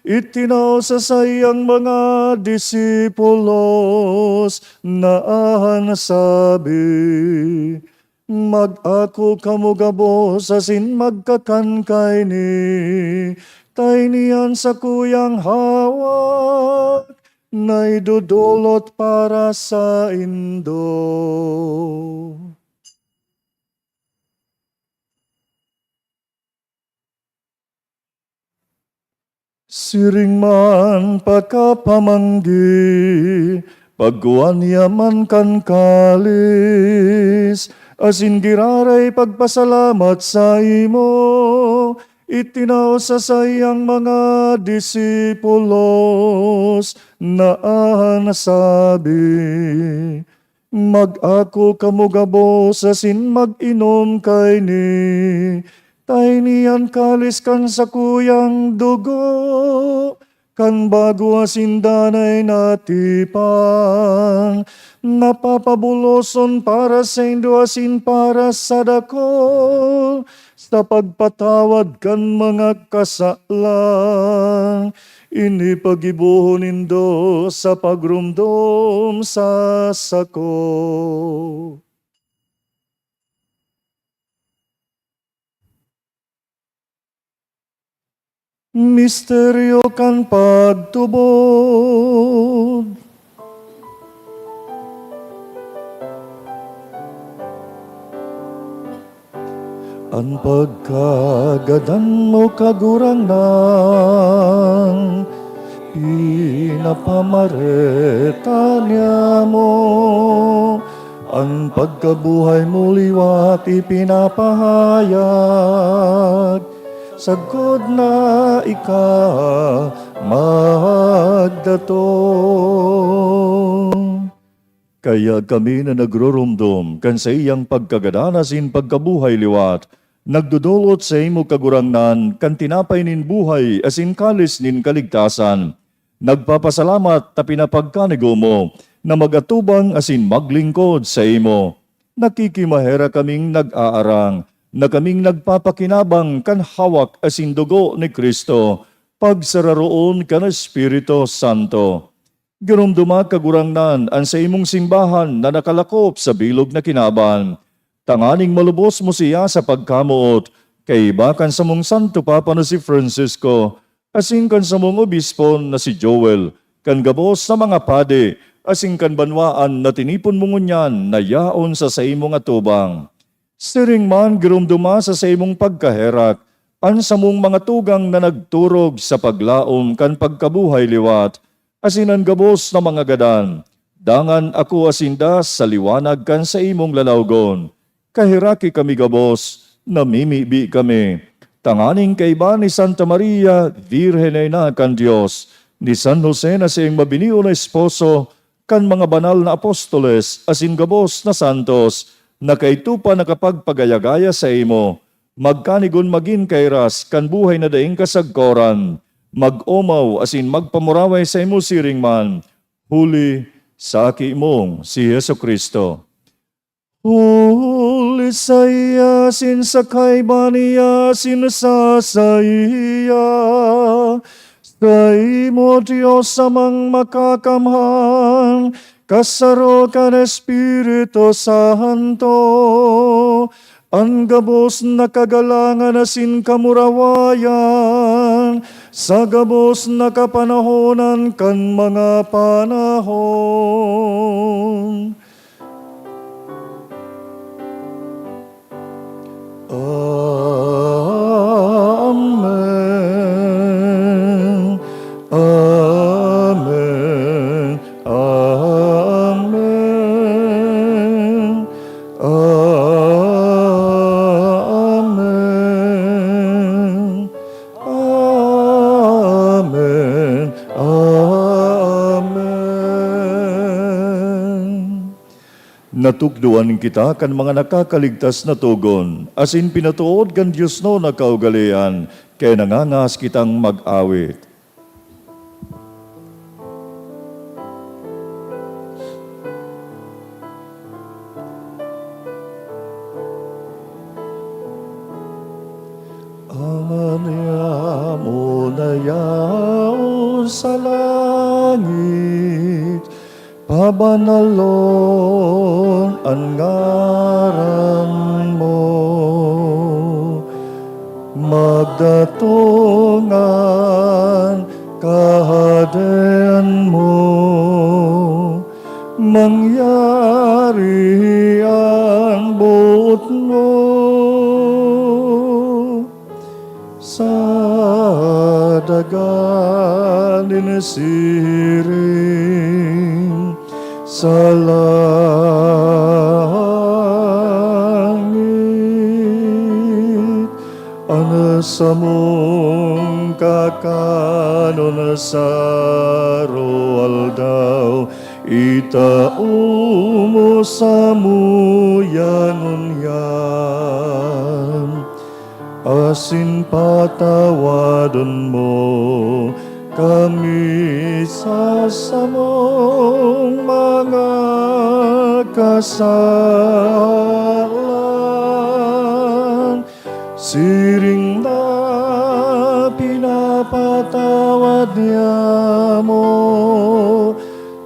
itinao sa saiyang mga disipulos, na an sabi, "Mag-ako kamo gabos asin magkakan kaini, ta ini an sakuyang hawak na idodolot para saindo." Siring man pakapamanggi, pagkua niya man kan kalis, asin giraray pagpasalamat saimo, itinao sa saiyang mga disipulos, na an sabi, "Mag-ako kamo gabos asin mag-inom kaini, ta ini an kalis kan sakuyang dugo kan bago asin danay na tipan, na papabuloson para saindo asin para sa dakul, sa pagpatawad kan mga kasalan. Ini paggibohon nindo sa pagromdom sa sako." Misteryo kan pagtubod. An pagkagadan mo, Kagurangnan, pinapamareta niamo An pagkabuhay mo liwat ipinapahayag, sagkod na ika magdatong. Kaya kami na nagroromdom kan saiyang pagkagadan asin pagkabuhay liwat, nagdodolot saimo, Kagurangnan, kan tinapay nin buhay asin kalis nin kaligtasan. Nagpapasalamat ta pinapagkanigo mo na mag-atubang asin maglingkod saimo. Nakikimaherak kaming nag-aarang na kaming nagpapakinabang kan hawak asin dugo ni Cristo, pagsararoon kan Espiritu Santo. Giromdoma, Kagurangnan, an saimong simbahan na nakalakop sa bilog na kinaban, tanganing malubos mo siya sa pagkamoot, kaiba kan samong Santo Papa na si Francisco, asin kan samong obispo na si Joel, kan gabos na mga padi, asin kan banwaan na tinipon mo ngunyan na yaon sa saimong atubang. Siring man, giromdoma sa saimong pagkaherak an samong mga tugang na nagturog sa paglaom kan pagkabuhay liwat, asin an gabos na mga gadan. Dangan akoa sinda sa liwanag kan saimong lalawgon. Kaheraki kami gabos, namimibi kami, tanganing kaiba ni Santa Maria, Birhen na ina kan Dios, ni San Jose na saiyang mabinio na esposo, kan mga banal na apostoles asin gabos na santos na kaidto pa nakapagpagaya-gaya saimo, magkanigon magin kairas kan buhay na daing kasagkoran, mag-omaw asin magpamuraway saimo siring man, huli sa Aki mong si Jesu-Cristo. Huli saiya, asin sa kaiba niya, asin sa saiya, saimo, Dios Amang Makakamhan, kasaro kan Espiritu Santo, an gabos na kagalangan asin kamurawayan, sa gabos na kapanahonan kan mga panahon. Amen. Amen. Amen. Amen. Amen. Amen. Natukdoan kita kan mga nakakaligtas na togon, asin pinatood kan diosnon na kaugalean, kaya nangangas kitang mag-awit. Ama niamo na yaon sa langit, pabanalon an ngaran mo. Magdatong an Kahadean mo. Mangyari an boot mo sa daga nin siring sa langit. An samong kakanon sa aroaldaw, itao mo samuya ngunyan, asin patawadon mo kami sa samong mga kasalan, siring na pinapatawad niamo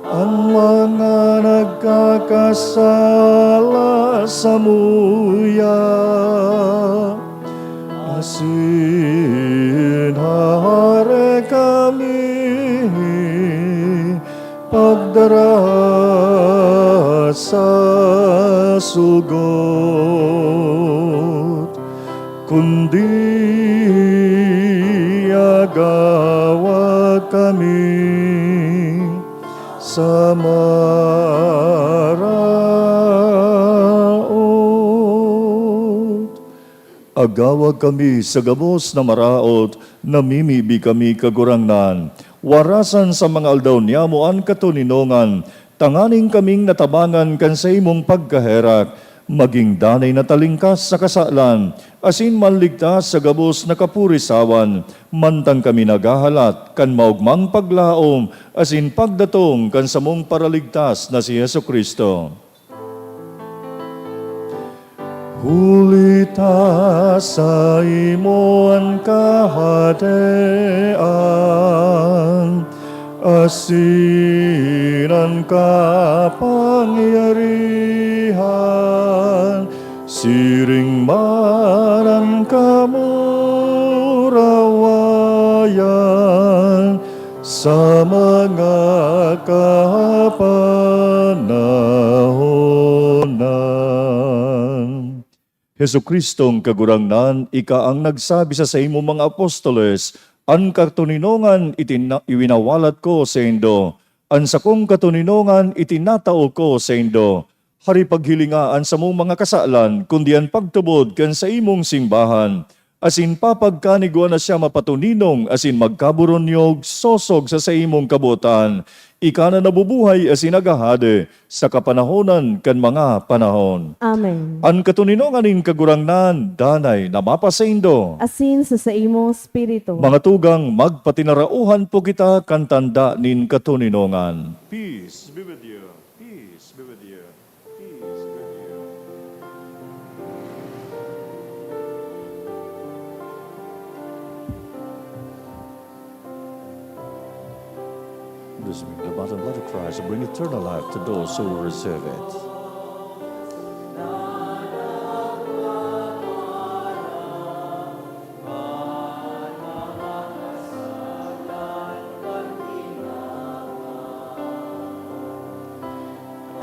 an mga nagkakasala samuya. Asin hahare kami pagdara sa sugot, kundi agawa kami sa maraot. Gawag kami sa gabos na maraot, namimibi kami, Kagurangnan. Warasan sa mga aldaw niyamo an katoninongan, tanganing kaming natabangan kan saimong pagkaherak, magin danay na talingkas sa kasalan, asin maligtas sa gabos na kapurisawan, mantang kami naghahalat kan maogmang paglaom asin pagdatong kan samong Paraligtas na si Jesu-Cristo. Huli ta saimo an kahadean, asin an kapangyarihan, siring man an kamurawayan, sa mga kapanahonan. Jesu-Cristong Kagurangnan, ika an nagsabi sa saimong mga apostoles, "An katoninongan itina-, iwinawalat ko saindo, an sakong katoninongan itinatao ko saindo." Hari, paghilinga an samong mga kasalan, kundi an pagtubod kan saimong simbahan, asin papagkanigwa na siya mapatoninong asin magkaboronyog sosog sa saimong kabotan. Ika na nabubuhay asin naghahade sa kapanahonan kan mga panahon. Amen. An katoninongan nin Kagurangnan danay na mapasaindo. Asin sa saimong espiritu. Mga tugang, magpatinarauhan po kita kan tanda nin katoninongan. Peace be with you. Peace be with you. Peace be with you. This week, the body and blood of Christ bring eternal life to those who receive it.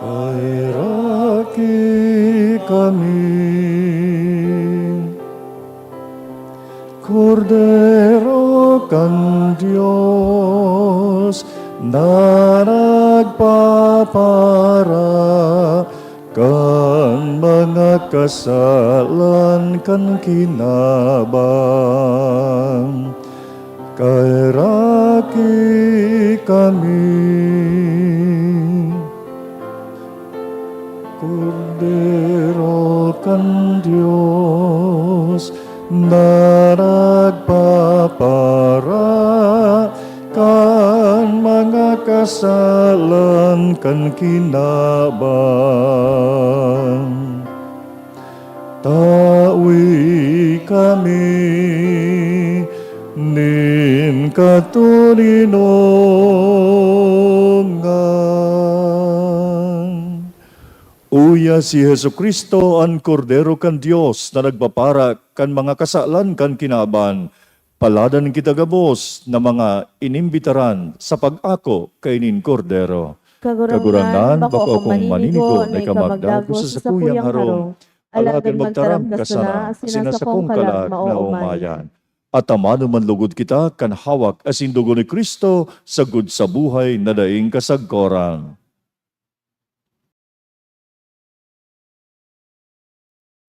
Kaheraki kami, Kordero kan Dios, na nagpapara kan mga kasalan kan kinaban. Kaheraki kami, Kordero kan Dios, na nagpapara kan mga kasalan kan kinaban. Tawi kami nin katoninongan. Uya si Jesu-Cristo, an Kordero kan Dios na nagpapara kan mga kasalan kan kinaban. Paladan kita gabos na mga inimbitaran sa pag-ako kaining Kordero. Kagurangnan, bako akong maninigo na ika magdagos sa sakuyang harong, alagad magtaram ka sana asin an sakong kalag maoomayan. At tamanon man lugod kita kan hawak asin dugo ni Cristo sagkod sa buhay na daing kasagkoran.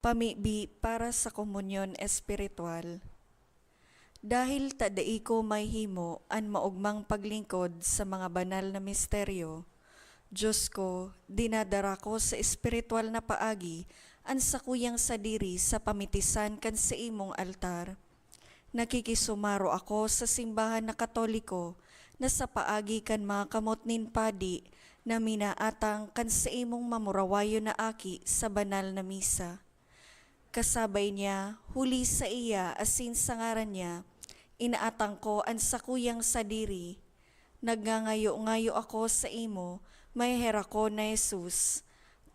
Pamibi para sa komunyon espiritual. Dahil ta dai ko mahimo an maogmang paglingkod sa mga banal na misteryo, Dios ko, dinadara ko sa espiritual na paagi an sakuyang sadiri sa pamitisan kan saimong altar. Nakikisumaro ako sa simbahan na Katoliko na sa paagi kan mga kamot nin padi na minaatang kan saimong mamurawayon na aki sa banal na misa. Kasabay niya, huli saiya asin sa ngaran niya, inaatang ko an sakuyang sadiri. Nagngangayo-ngayo ako saimo, maheherak ko na Jesus.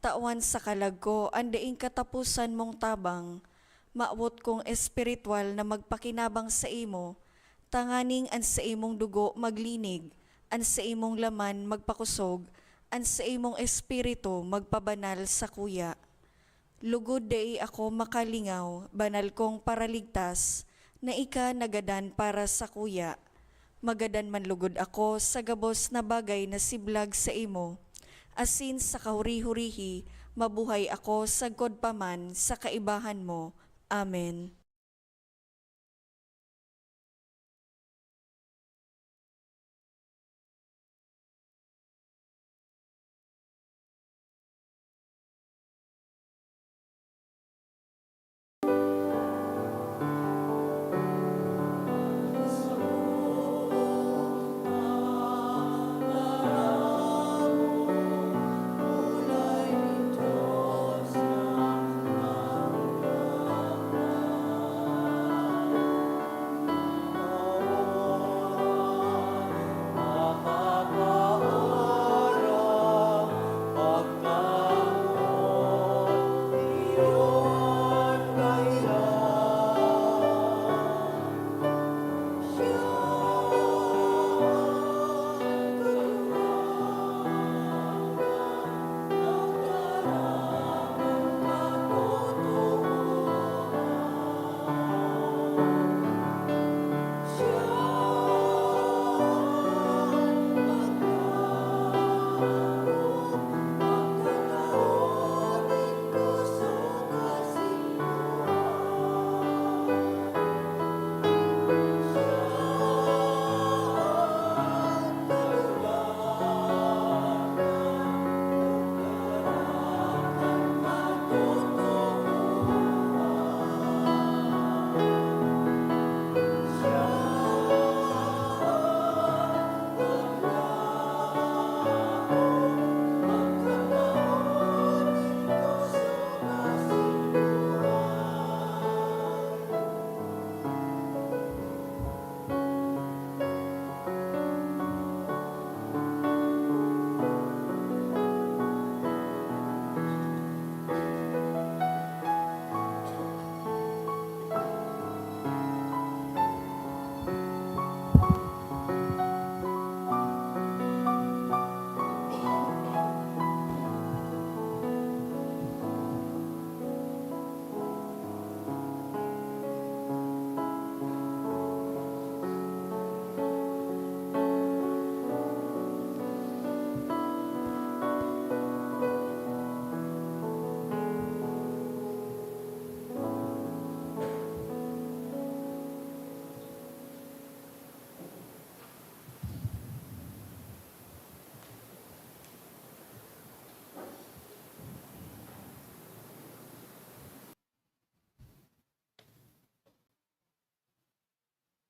Tawan sa kalag ko an daing kataposan mong tabang. Mawot kong espiritual na magpakinabang saimo, tanganing an saimong dugo maglinig, an saimong laman magpakosog, an saimong espiritu magpabanal sakuya. Lugod dai ako makalingaw, banal kong Paraligtas, na ika nagadan para sakuya. Magadan man lugod ako sa gabos na bagay na siblag saimo, asin sa kahuri-hurihi mabuhay ako sagkod pa man sa kaibahan mo. Amen.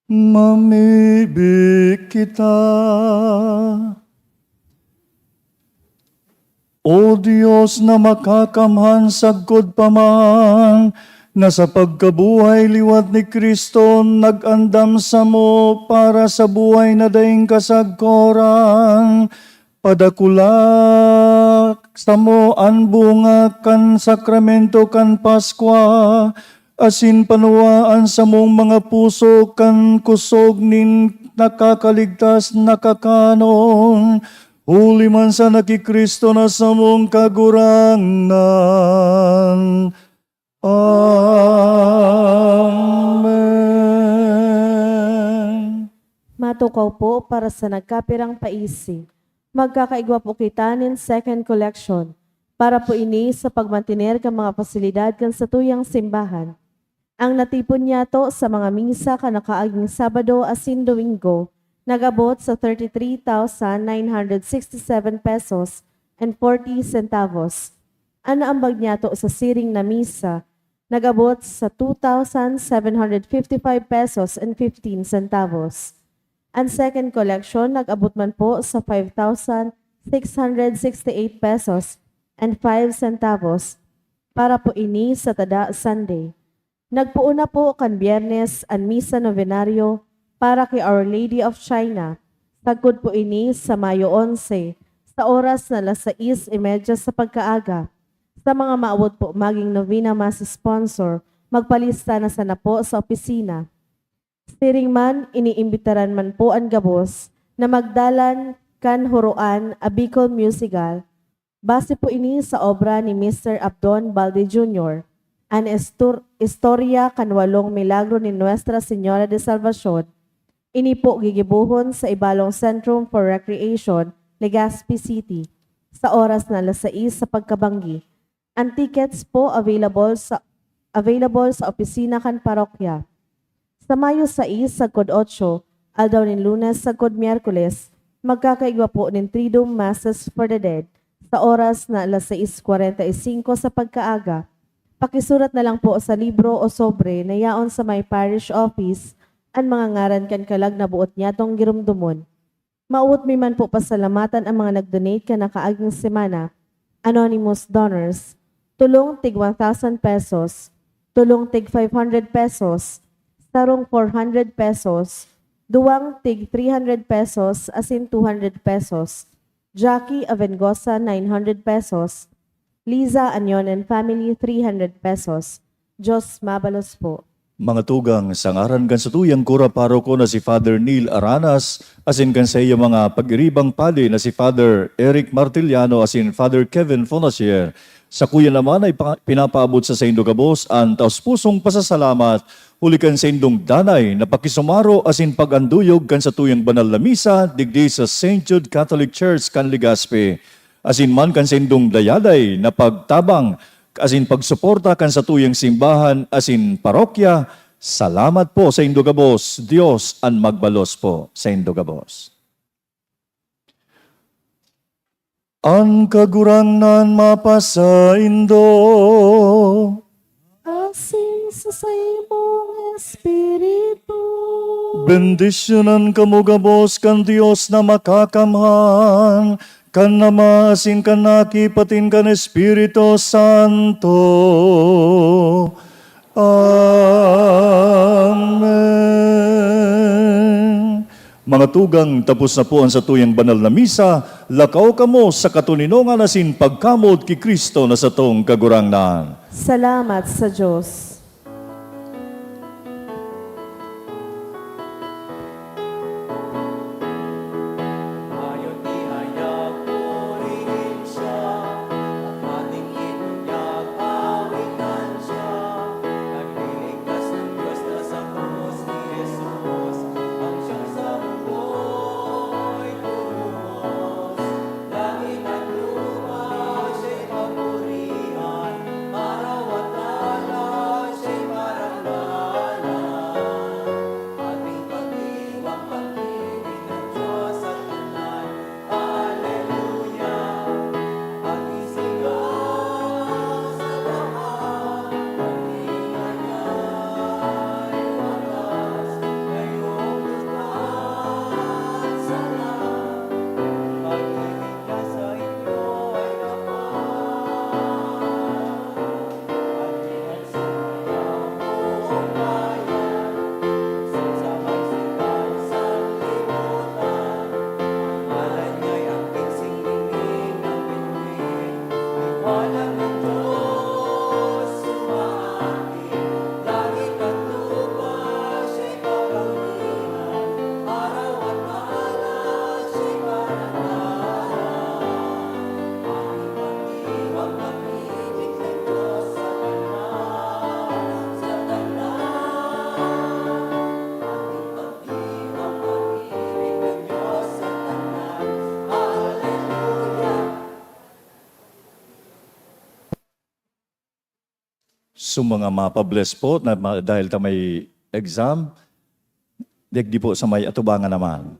Mamibi kita. O Dios na makakamhan, sagkod pa man na sa pagkabuhay liwat ni Cristo nag-andam samo para sa buhay na daing kasagkoran, padakula samo an bunga kan sakramento kan Paskwa, asin panuwa an samong mga puso kan kusog nin nakakaligtas na kakanon, huli man sana ki Cristo na samong Kagurangnan. Amen. Matukaw po para sa nagkapirang paisi. Magkakaigwa po kita nin second collection para po ini sa pagmantener kan mga pasilidad kan satuyang simbahan. Ang natipon niyato sa mga misa kan nakaaging Sabado asin Domingo nag-abot sa thirty-three thousand nine hundred sixty-seven pesos and forty centavos. An naambag niyato sa siring na misa nag-abot sa two thousand seven hundred fifty-five pesos and fifteen centavos. An second collection nag-abot man po sa five thousand six hundred sixty-eight pesos and five centavos para po ini sa tada Sunday. Nagpoon na po kan Biyernes an Misa Novenario para ki Our Lady of China. Sagkod po ini sa Mayo onse, sa oras na alas sais y media sa pagkaaga. Sa mga maawot po maging novena mass sponsor, magpalista na sana po sa opisina. Siring man, iniimbitaran man po an gabos na magdalan kan Huroan a Bicol Musical. Base po ini sa obra ni Mister Abdon Balde Junior, an estor-, istorya kan walong milagro ni Nuestra Señora de Salvacion. Ini po gigibohon sa Ibalong Centrum for Recreation, Legazpi City, sa oras na alas sais sa pagkabanggi. An tickets po available sa, available sa opisina kan parokya. Sa Mayo sais sagkod otso, aldaw nin Lunes sagkod Miyerkules, magkakaigwa po nin Triduum Masses for the Dead sa oras na alas sais kwarenta y singko sa pagkaaga. Pakisurat na lang po sa libro o sobre na yaon sa may parish office an mga ngaran kan kalag na boot nyatong giromdomon. Mawot mi man po pasalamatan ang mga nag-donate kan nakaaging semana. Anonymous donors, tulong tig one thousand pesos, tulong tig five hundred pesos, sarong four hundred pesos, duwang tig three hundred pesos, asin two hundred pesos. Jackie Avengosa, nine hundred pesos. Liza Anyon and family, three hundred pesos. Diyos mabalos po. Mga tugang, sa ngaran kan satuyang kura paroko na si Father Neil Aranas, asin kan saiyang mga pag-iribang padi na si Father Eric Martiliano asin Father Kevin Fonasier, sakuya naman ay pa-, pinapaabot sa saindo gabos an taos-pusong pasasalamat huli kan saindong danay na pakisumaro asin pag-anduyog kan satuyang banal na misa digdi sa Saint Jude Catholic Church kan Legazpi, asin man kan saindong dayaday na pagtabang asin pagsuporta kan satuyang simbahan asin parokya. Salamat po saindo gabos. Dios an magbalos po saindo gabos. An Kagurangnan mapasaindo. Asin sa saimong espiritu. Bendisyonan kamo gabos kan Dios na Makakamhan, kan Ama asin kan Aki, patin kan Espiritu Santo. Amen. Mga tugang, tapos na po ang satuyang banal na misa. Lakaw kamo sa katoninongan asin pagkamoot ki Cristo na satong Kagurangnan. Salamat sa Dios. So, mga mapabless po na ma-, dahil ta may exam, digdi po sa may atubangan naman.